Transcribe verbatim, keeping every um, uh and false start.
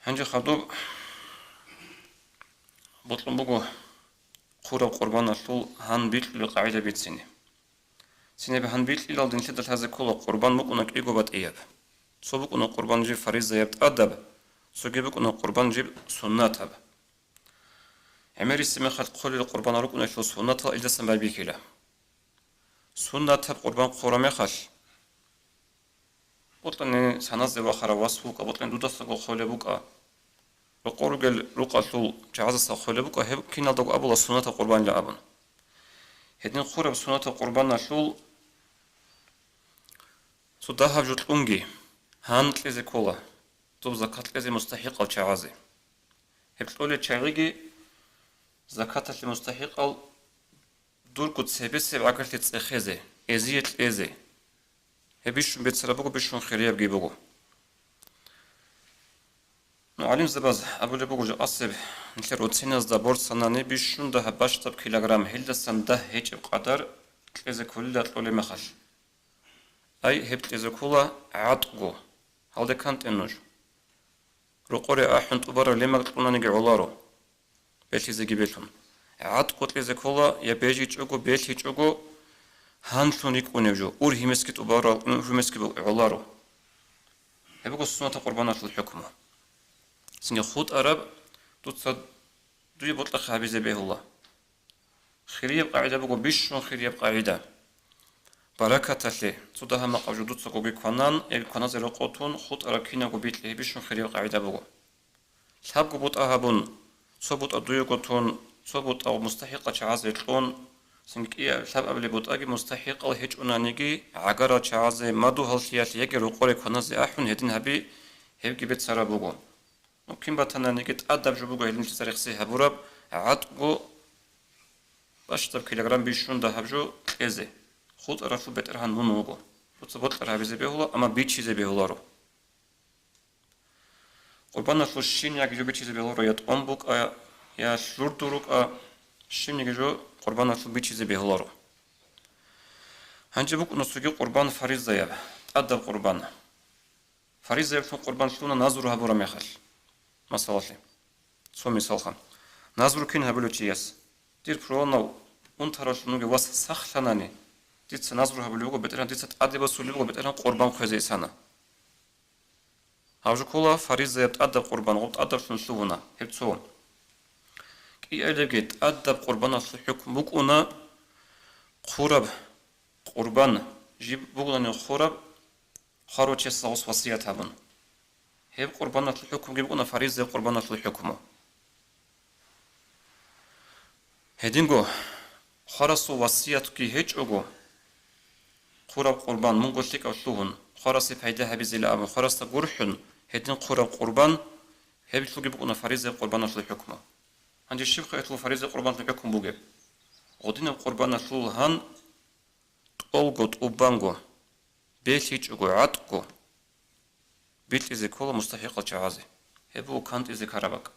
Гьанже хадуб бокьун буго хъураб къурбаналъул гьан бикьулел къагӀида бицине. Цинаб гьан бикьилал динлъидал лъазе ккола къурбан букӀуна кӀиго батӀияб. Цо букӀуна къурбан жиб фаризаяб тӀадаб, цоги букӀуна къурбан жиб суннатаб. ГӀемерисеб мехалъ хъулел къурбанал рукӀуналъул суннатал илдасан байбихьила. Суннатаб къурбан хъура мехалъ, бокьани саназе вахарав вас вукӀа, бокьани дудасаго хъулеб букӀа, рокъор ругел рукъалъул чагӀазаса хъулеб букӀа, гьеб киналдаго абула суннатаб къурбанила абун. Гьедин хъураб суннатаб къурбаналъул цо дагьаб жо кьунги, гьан кьезе ккола, доб закат кьезе мустахӀикъал чагӀазе. Гьеб кьолел чагӀиги закаталъе мустахӀикъал дурго цебесеб гӀагарлъи цӀехезе, эзие кьезе. Гьеб бищун бецараб буго, бищун хириябги буго. Ну, гӀалимзабаз абулеб буго, жакъасеб нилъер оциназда борцанани бищун дагьаб бащдаб килограмм, гьелдасан дагь гьечӀеб къадар кьезе кколила кьолеб мехалъ. Ай, гьеб кьезе ккола гӀатӀго, гьалде кантӀе нуж. Рокъоре ахӀун тӀубараб лемаг кьунаниги гӀоларо, белъизеги белъун. ГӀатӀго кьезе ккола, я бежичӀого, белъичӀого, гьанлъун рикӀкӀунеб жо, ургьимесги тӀубарал, ургьимесги гӀоларо. Гьеб буго суннатаб къурбаналъул хӀукму. Цинги хутӀараб, дуца дуе бокьахъе гьабизе бегьула. Хирияб къагӀида буго, бищун хирияб къагӀида. Баракаталъе, цо дагьа-макъаб жо дуца гоги кванан, я кваназе рокъов тун, хутӀараб кинабго бикьи, гьеб бищун хирияб къагӀида буго. Лъабго бутӀа гьабун, цо бутӀа дуего тун, цо бутӀа мустахӀикъал чагӀазе кьун, цинги кӀиаб лъабабилеб бутӀаги мустахӀикъал гьечӀонаниги, гӀагарал чагӀазе, мадугьаллъиялъе яги рокъоре кваназе ахӀун гьедин гьаби, гьебги бецараб буго. Ну, кин батананиги, тӀадаб жо буго гьелинлъица рехсей гьабураб, гӀатӀго бащдаб килограмм бищун дагьаб жо кьезе. ХутӀаралъул бетӀергьан мун вуго. Дуца бокьараб гьабизе бегьула, амма бичизе бегьуларо. Къурбаналъул щибниги жо бичизе бегьуларо, я тӀом букӀа, я лъурду рукӀа, щибниги жо къурбаналъул бичизе бегьуларо. Гьанже букӀуна цоги къурбан фаризаяб, тӀадаб къурбан. Фаризаяблъун къурбан лъуна назру гьабураб мехалъ. Масалалъе, цо мисалха. Назру кин гьабулев чияс: «Дир пуланав унтаралъун вугев вас сахлъанани, дица назру гьабулеб буго, БетӀергьан, дица тӀаде босулеб буго, БетӀергьан, къурбан хъвезе исана». Гьаб жо ккола фаризаяб тӀадаб къурбан, гъоб тӀадаблъун лъугьуна, гьеб цо. КӀиабилебги тӀадаб къурбаналъул хӀукму букӀуна хъураб къурбан, жиб бугони хъураб, хъварав чиясда гъос васият гьабун. Гьеб къурбаналъул хӀукмуги букӀуна фаризаяб къурбаналъул хӀукму. Гьединго, хъварасул васиятги гьечӀого, хъураб къурбан мунго лъикӀав лъугьун, хъварасе пайда гьабизейилан абун, хъварасда гурхӀун, гьедин хъураб къурбан, гьеб лъугьи букӀуна фаризаяб къурбаналъул хӀукму. Гьанже щибха гьелъул фаризаяб къурбаналъул хӀукму бугеб? Гъодинаб къурбаналъул гьан тӀолго, тӀубанго, белъичӀого, гӀатӀго бикьизе ккола мустахӀикъал чагӀазе. Гьеб буго кантӀизе ккараб бакӀ.